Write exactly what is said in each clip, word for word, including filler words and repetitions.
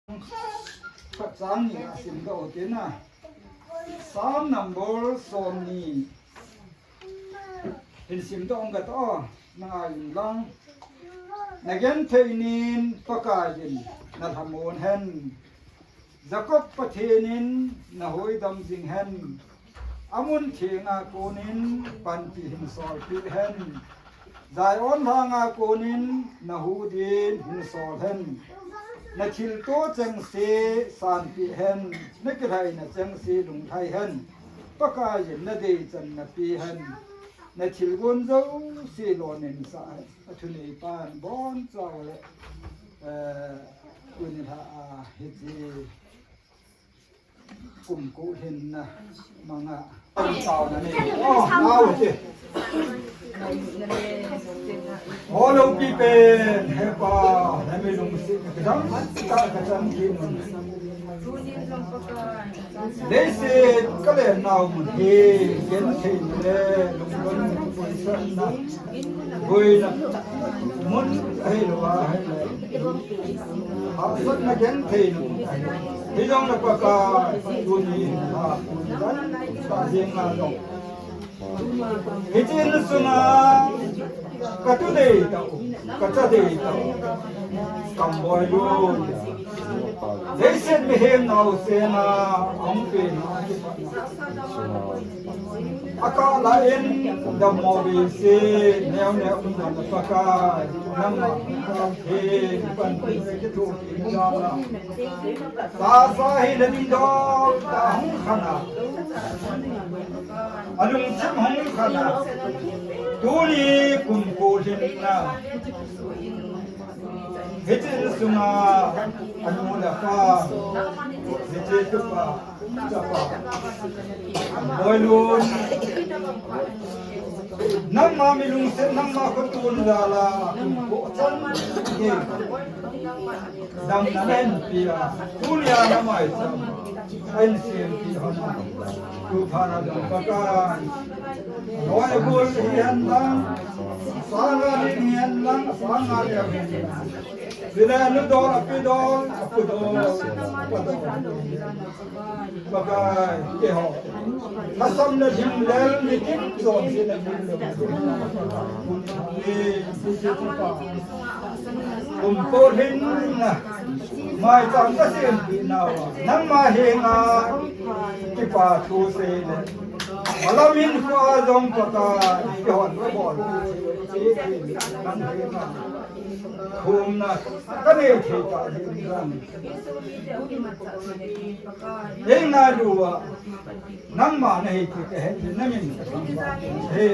Khat chang ni a simdoh u tina. Psalm number som ni. Hin simdoh ung kate, na ngai in lang. Na genthei nin Pakai in na lhamon hen. Jacob Pathen in na huhdam jing hen. Amun theng a konin panpi hin solpeh hen. Zion lhang a konin na hu din hin sol hen. Na thilto chengse sanpeh hen. Na kilhaina chengse lunglhai hen. Pakai in na deichan na pe hen. Na thilgon jouse lonin sah hen. Athuneipan boncha u le, eh, tuni lha a hiche kum ko lhinna manga. Ang tao na ni. Oh, nau ti. Oh, lo pi pen, he pa, na mi lungset, ka dang, ka, ka chan ki mun. Leiset ka le nau mun hi, genthei le, lungdon poisanna, boina mun, ahilou a, ahile. Hahsatna genthei na mun ahi. Hijongle Pakai, tuni, ha, ka jing na jong. Hiche insunga, ka tu dei tau, ka cha dei tau, kam boi lun. Leiset mihem naosen a, ahung pen a kipatna. Akah lah in, dammo behseh, neo neo um dan Pakai, nangma, he, pan, kithu, Tahsa hi na ding dol, ka hung khan a. Alungthim hung khan a. Tuni kum ko lhinna. Hiche insunga, anu le apa. Hiche tupa, chapa. Boilun. Nangma mi lungset, nangma khotun jal a. Ko chan. Damna nahin pia, tunia na maicham, ahin sempi hon a, tuphat a jong Pakai, loi gol hihen lang, sanga ni hihen lang, sanga ni hihen lang. Chule anu dol, api dol, apu dol, apa dol. Pakai, keiho. Lhasam le lhinglel ni kim chonse na kim le. Kum ko lhinna. Maicham ka sempi nauva. Nangma henga. Kipa thu sei le. Malam hinkho a jong Pakai. Keiho na bol. Nang henga. Thumna. Ka nei thei ta ding jong. Ei ngailu a, nangma nahi ti kahet le, namin kasang ba. He,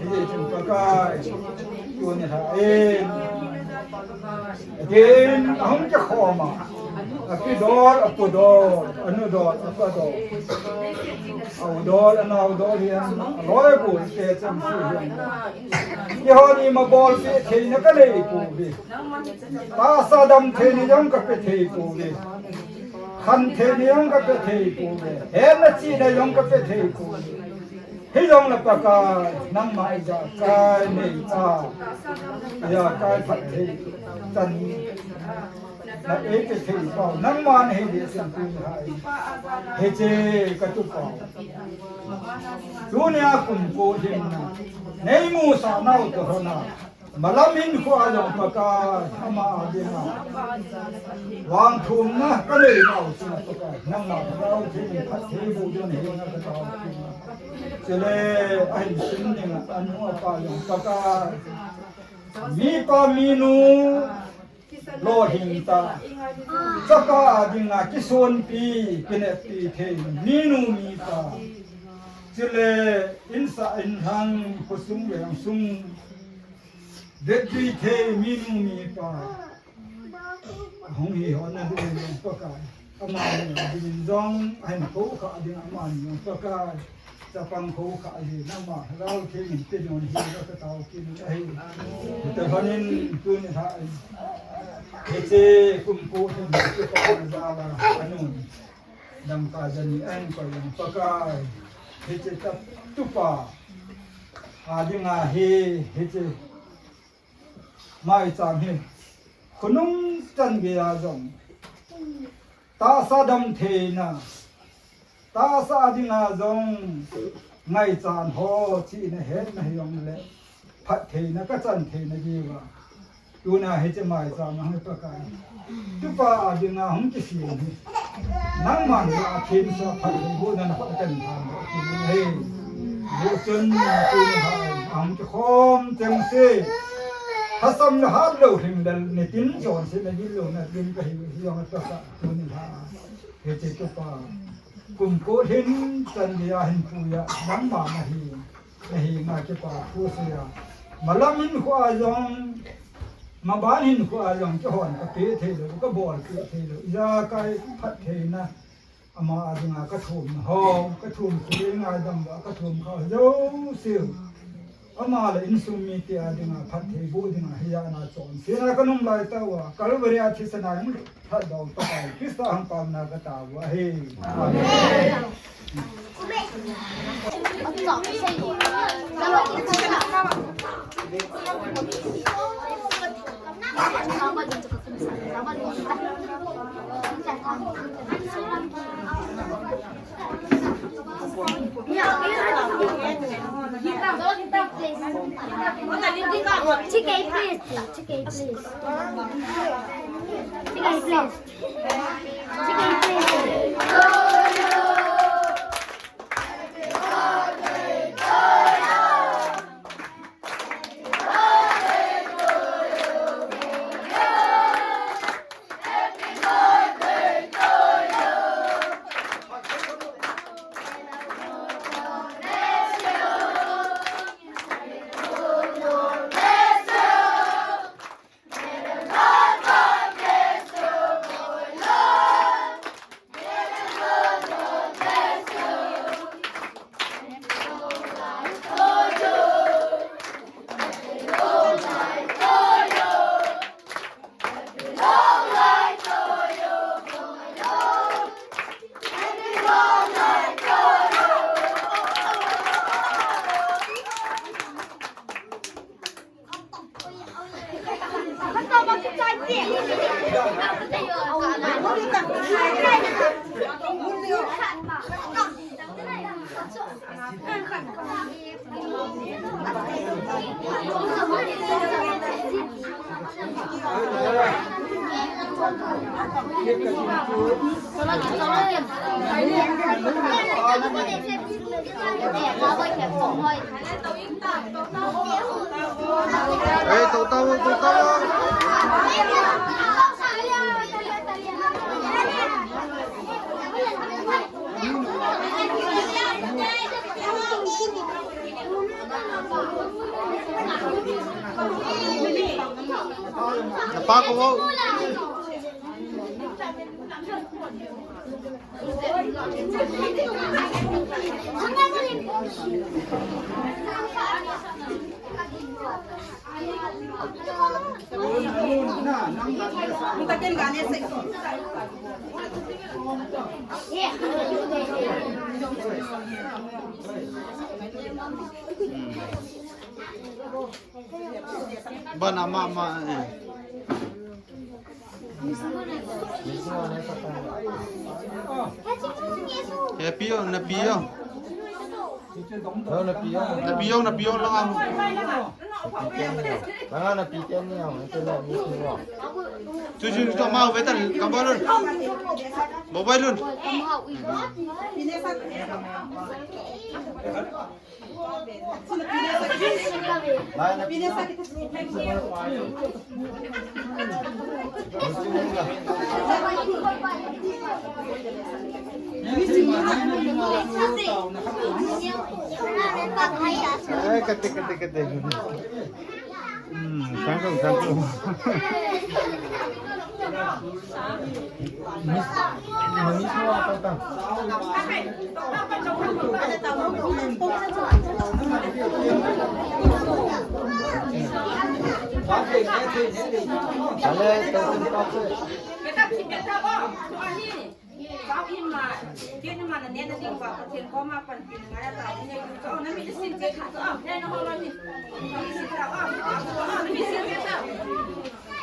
he, chun Pakai, tuni lha in. Again, ahung kikhom a. Api dol, apu dol, anu dol, apa dol. Au dol, anau dol hihen, aloi bu, te chang si hihen. Keiho ni ma bolpeh theina ka nei pouve. Tahsa damtheina jong ka pe thei pouve. Khantheina jong ka pe thei pouve. Hetna chihna jong ka pe thei pouve. Hijongle Pakai, nangma ijakai nei a. Ijakai phatthei chan. Na eipeh thei pau, nangma nahi ding sempi hai. Hiche ka tupa. Tunia kum ko lhinna. Nei musah nau toh lhona. Malam hinkho a jong Pakai, ama a dinga. Vangthumna ka nei nau chunga Pakai. Nangma ka tao thei, phatthei boh ding hi na ka tao thei. Chule, ahin sim dinga, anu apa jong Pakai. Mipa minu. Lolhing ta. Chapa a dinga kisonpi, kineppi thei, minu mipa. Chule insah inlhang, khosung vengsung. Dettui thei, minu mipa. Hung hi hon na ding jong Pakai. Amani ding jong, ahin kho kha ding amani jong Pakai. Chapang kho kha hi, nangma Lhagao Theng in pe jong hi, ka tao kit ahi. Te honin tuni lha in. Hiche kum ko hin, hiche pa jal a, anun. Dangka jani ahin koi jong Pakai. Hiche ta tupa. A dinga hi, hiche. Maicham hi, khonung chan gei a jong, tahsa damtheina, tahsa dinga jong ngaichat ho chihna hetna hijongle, phattheina kachan theina diuva, tuna hiche maicham a hung Pakai, tupa a dinga hung kisem hi, nangman na themsa phatthei bohna na khut a kahin thandoh kit in ahi. Hijeh chun tuni a hung kikhom chengse, lhasam le hatlou, hing le nitin chonset le gillouna din kahi, hijong a Pakai, tuni a hiche tupa kum ko lhin chan geiya hin puiya, nangma nahi, nahenga kipa thu seiya, malam hinkhoa jong, maban hinkhoa jong, keihon kapeh theilou, kabolpeh theilou, ijakai phattheina, ama a dinga kathumna ho, kathum sui ngaidam uva, kathum kha jouseu, ama le insung mite a dinga phatthei boh dinga, hijat a chonsetna kanung laitah uva, Calvary a thisan a hung lhatdoh Pakai Christa hung pamna katao u ahi. Amen. Chike, please. Chike, please. Chike, please. Chike, please. Ei, tou tao, tou tao. Napa ko. Bana mama, eh. Happy yo, na pi yo. Na pi yo, na pi yo, langa. Langa na pi yo ni yo, na pi yo. Chu chu chu ma ve tan, kambal lun. Mobile lun. Eh, kate, kate, kate. Hmm, thank you, thank you. Miss, miss mo ako ta. Ale, thank you, thank you. Chao in ma, kin in ma na ne na ding va, Pathen koma panpi na ngai ta, ne chao na mi sin che chao, ne na ho la mi. Sin chao, na mi sin che chao.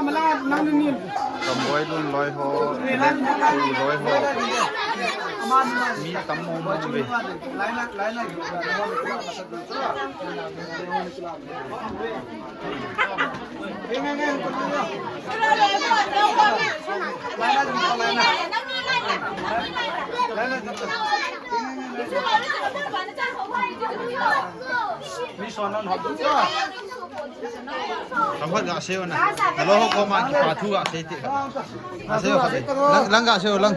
Kamboi lun loi ho, loi ho. Mi tam mo mo ve. Sambat ga se ona. Nalo ho koma kipa thu ga se te. Ga se ho kha. Lang, lang ga se ho lang.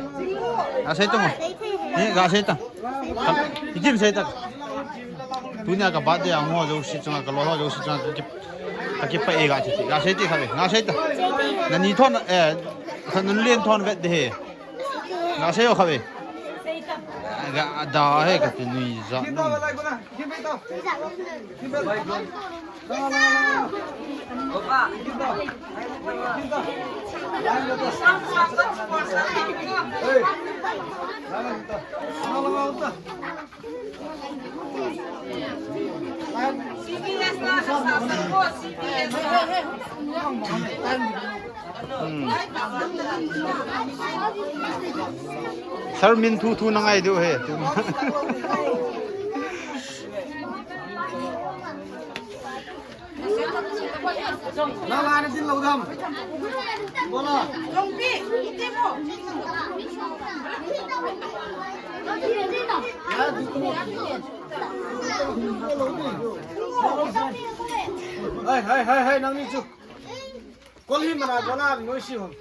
Ga se to mo. Ni ga se ta. Ikim se ta. Tunia ka birthday a ho jouse chunga ka loi ho jouse chunga ka kipah e ga se te. Ga se te kha ve. Ga se ta. Nani thon, eh, kha nalien thon vet de he. Ga se ho kha ve. Ga da he kati nui ja. Sir min thu thu na ngai diu he. Nang la na din lo dam. Bola. Hai, hai, hai, hai, nang ni chu. Kol hi mana bola noi si hon.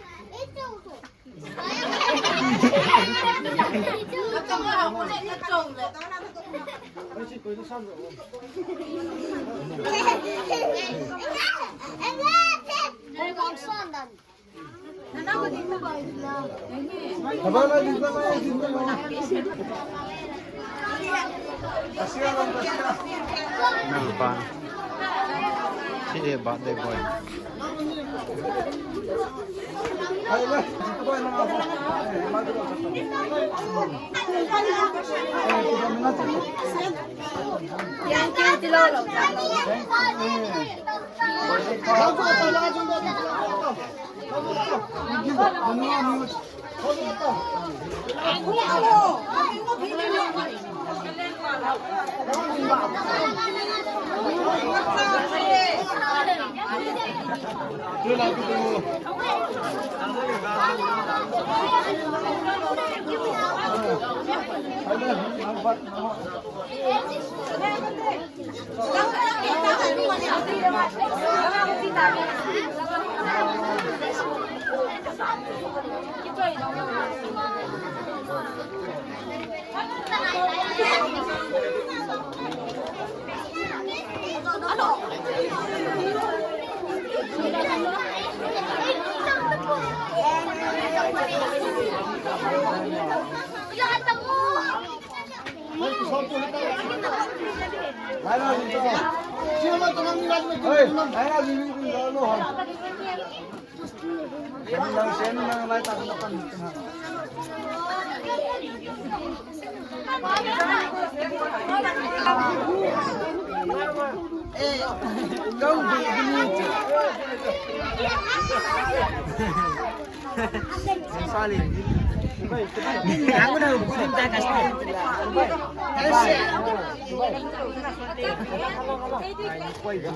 Nang pa. Si e birthday boy.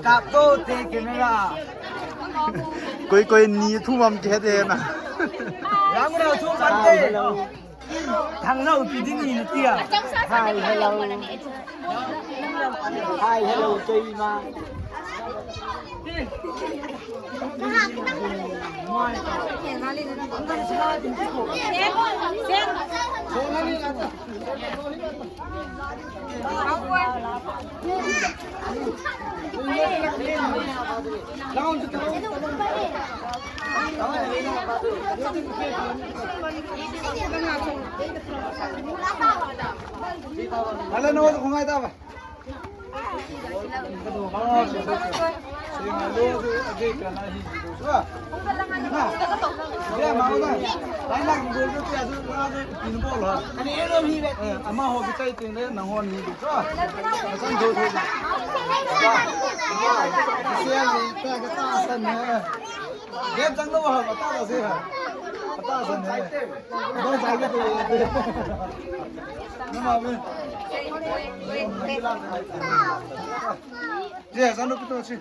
Kap to te camera. Koi koi ni thum am kihete na. Rang rau thum am te. Thang rau pi ding ni tia. Hi, hello. Hi, hello, Kei ma. Hala na wala kungai ta ba. Ama ho kichai ting le nang hon ni chu. Ka san do do. Sia ni ta ka ta san ne. Dem chang lo ha ka ta ta se ha. Ka ta san ne. Don sai ke tu. Na ma me. Ye san lo ki to chi.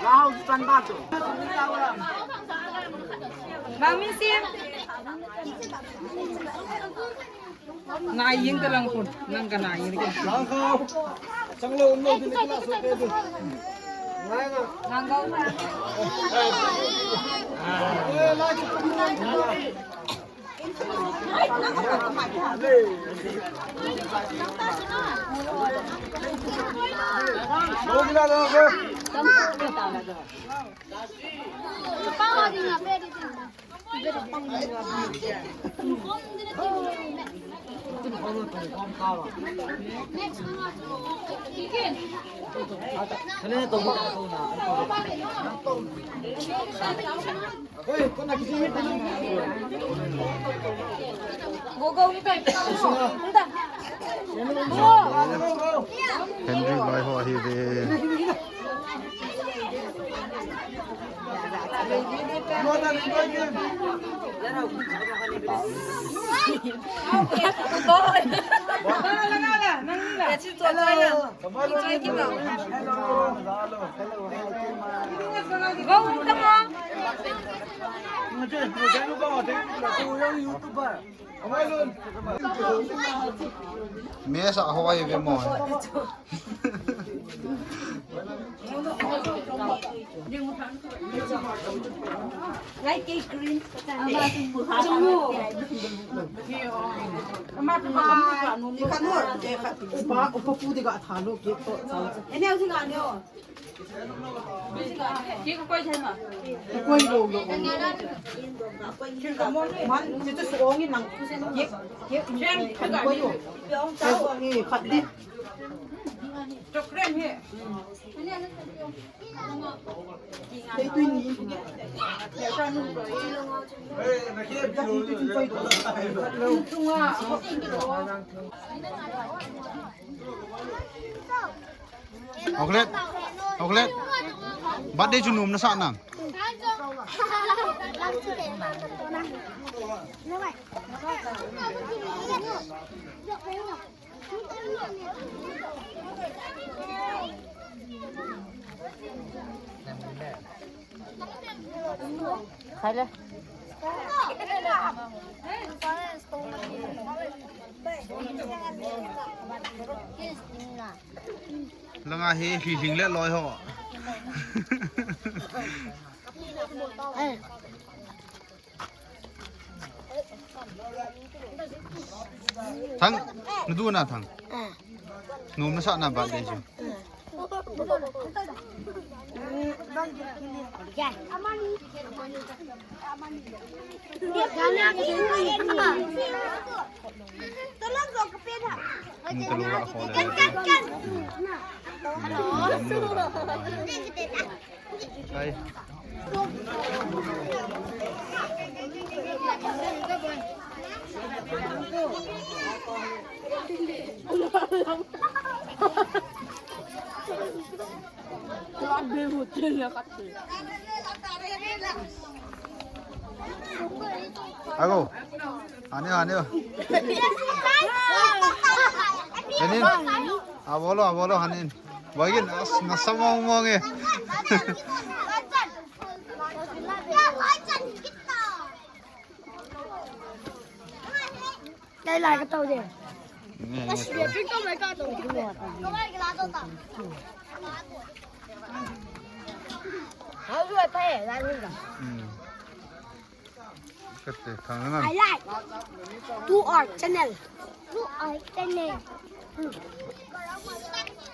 Lao san ba to. Mami sim. Nai ying ka lang kun, nang ka nai ying ka. Lang ko. Chang lo, um lo, din ka so pe du. Nang ko. Eh, la ki. Lo ki la lo ko. Henry loi ho ahi ve. Mesa ho ahi ve mo. Lai ke green. Ama tu ma. Upa, upa pu de ga tha lo ke to. Ene usi ga ne o. Ke ko koi thai ma. Koi lo lo. Man, je tu suong in lang. Ke, ke, koi lo. Koi lo, eh, khat di. Chocolate he. Tei tui ni. Chocolate. Chocolate. Birthday chu nom na sa nang. Khai le. Langa hi hli hling le loi ho. Thang, na du na Thang. Nom na sa na birthday chu. Hello. Hai. Ago. Ani, ani. Hanin. Abolo, abolo, hanin. Bagin, as, nasa mong mong eh. Lai, lai, ka tau de. Nge, nge, tau. Hmm. Kate, thang na. I like. To our channel. To our channel. Hmm.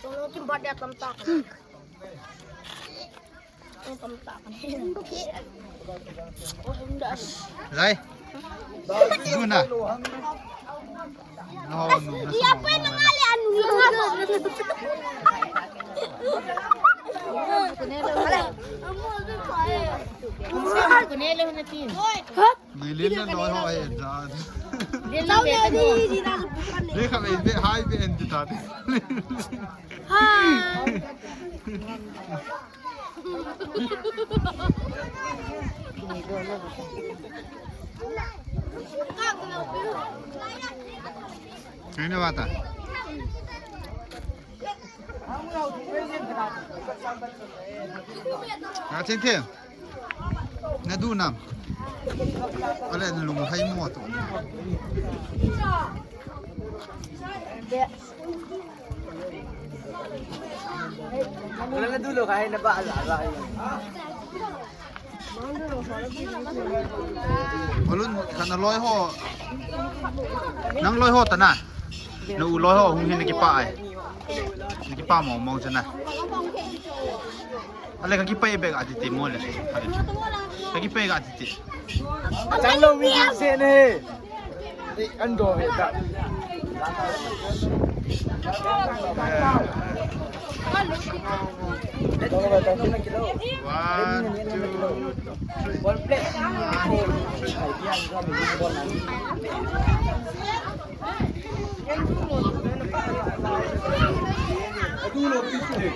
Cholo kim bat ya tam ta. Hmm. Lai. Duna. No, no, no. Lilin na loi ho ai en ta. Lilin na loi ho ai en ta. Hai be en ti ta. Hai. Ini bata. Na chin chin. Na du nam. Ale lung hai mo to. Wala na dulo ka hai na ba ala ala. Balun kana loi ho. Nang loi ho tana. Na u loi ho hung hin na kipa ai. Na kipa mo mo chana. Ale ka kipa i bek ati ti mo le. Ka kipa i ka ati ti. Chang lo mi se ne. An do ve ta. One, two, three.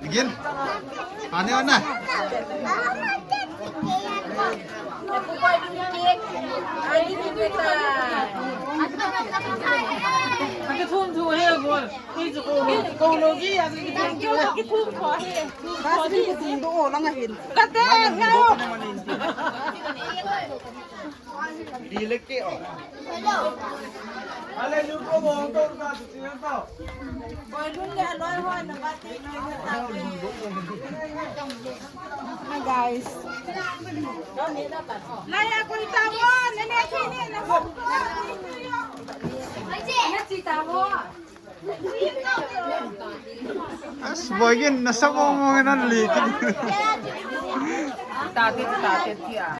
Again. Ani ana. Ake thum thu he go. Koi chu ko, ko lo gi ya ki thum thu he. Ki thum thu he. Kasi ki thum do lang ahin. Kate, ngao. Di leke o. Ale lu ko bong to ka tu sina to. Boy lun le aloi ho na ba te. Hi guys. Lai a koi ta wo, ne ne ki ne na. Ne chi ta wo. As boy gin na sa mo mo na li. Ta te ta te ti a.